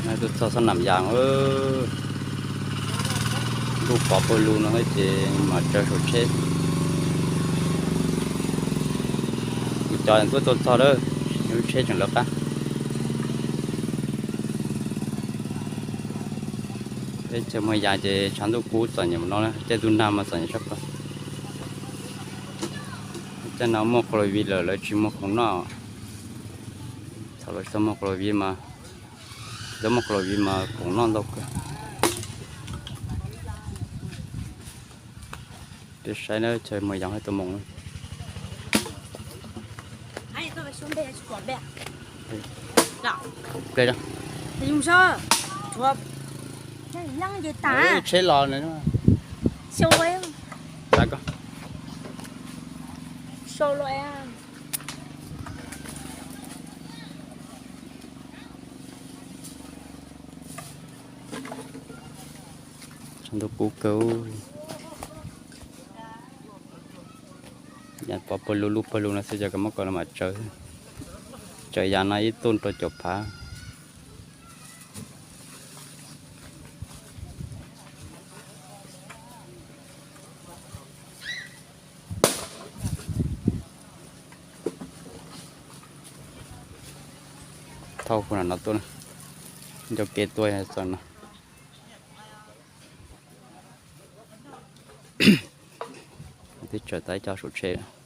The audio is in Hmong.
Tuaj txog sab Nam Yas, ntuj pov pawg lug no ces mam tsaws saum tsheb. Kuv cov tuaj txog txog lawm, lub tsheb tseem lawv qab. Teb chaws Muag Yas ces tshav ntuj kub txom nyem no, caij ntuj nag mas txom nyem tshaj plaws. Caij no muaj Covid lawm lawv tsis muag khoom noj. Thaum lawv tsis tau muag Covid mas, tsis tau muag Covid mas khoom noj ntau kawg. Peb saib na, chaw Muag Yas hab tus moos. Tsheb los, tshav ntuj kub kawg. Yam pov pawg lug lub pawg lug no xwb ces koj muab kom los mam tsaws. Tsaws yam no ib tuj rau caum phav. Thauj kuv no tuaj, nco kev tuaj txog no. Twb tsaws tau ib co saum tsheb.